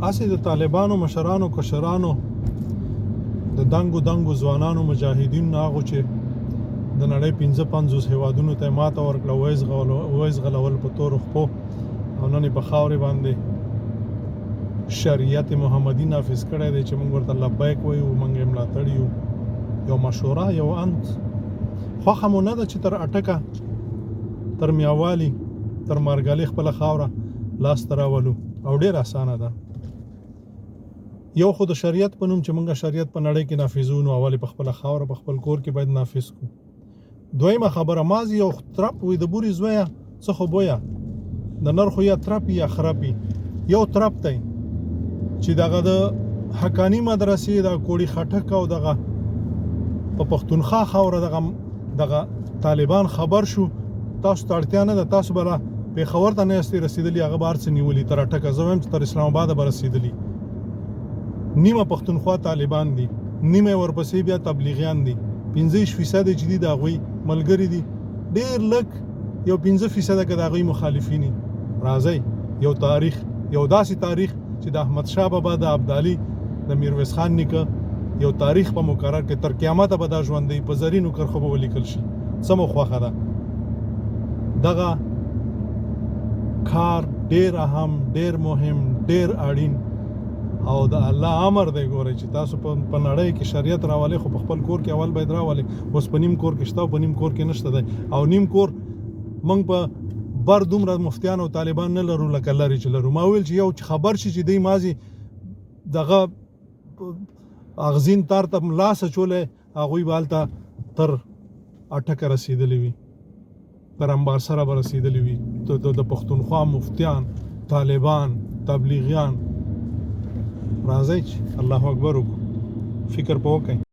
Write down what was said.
هسې د طالبانو مشرانو کشرانو د دنګو دنګو ځوانانو مجاهدینو هغو چې د نړۍ 55 هیوادونو ته ماته ورکړه، ویې ځغلول په تورو خپو او نن یې په خاورې باندې شریعت محمدي نافذ کړی دی چې موږ ورته لبیک وایو، موږ یې ملاتړ یو. یو مشوره، یو اند، خوښه مو نه ده چې تر اټکه، تر میاوالي، تر مارګالې خپله خاوره لاس ته راولو؟ او ډېر اسانه ده. یو خو د شریعت په نوم چې موږ شریعت په نړۍ کې نافذو، نو اول په خپله خاوره، په خپل کور کې باید نافذ کو. دویمه خبره، مازې یو ترپ وي، د بوري زویه څه خو بویه، د نر خو یا ترپي یا خرپي. یو ترپ دی چې دغه د حقاني مدرسې د کوړي خټک او دغه په پښتونخوا خاوره دغه دغه طالبان خبر شو، تاسو ته اړتیا نه ده، تاسو به لا پېښور ته نه یاستئ رسېدلي، هغه به هر څه نیولي تر اټکه، زه وایم چې تر اسلام آباده به رسېدلي. نیمه پښتونخوا طالبان دي، نیمه یې ورپسې بیا تبلیغیان دي، 25 فیصده چې دي د هغوی ملګري دي، ډېر لږ یو 5 فیصده که د هغوی مخالفین. راځئ، یو تاریخ، یو داسې تاریخ چې د احمد شاه بابا، د ابدالي، د میرویس خان نیکه یو تاریخ په مقرر کې تر قیامته به دا ژوندی په زرینو کرښو به ولیکل شي. څه مو خوښه ده؟ دغه کار ډیر اهم، ډیر مهم، ډیر اړین او د الله امر دی. ګورئ چې تاسو په نړۍ کې شریعت راولئ، خو په خپل کور کې اول باید راولئ. اوس په نیم کور کې شته او په نیم کور کې نشته دی، او نیم کور موږ په بر دومره مفتیان او طالبان نه لرو لکه لري چې لرو. ما ویل چې یو چې خبر شي چې دی مازی دغه اغزین تار ته لاس اچولی، هغوی به هلته تر اټکه رسېدلي وي، تر امبار سره به رسېدلي وي. د پښتونخوا مفتیان، طالبان، تبلیغیان، راځئ چې الله اکبر وکړو. فکر په وکړئ.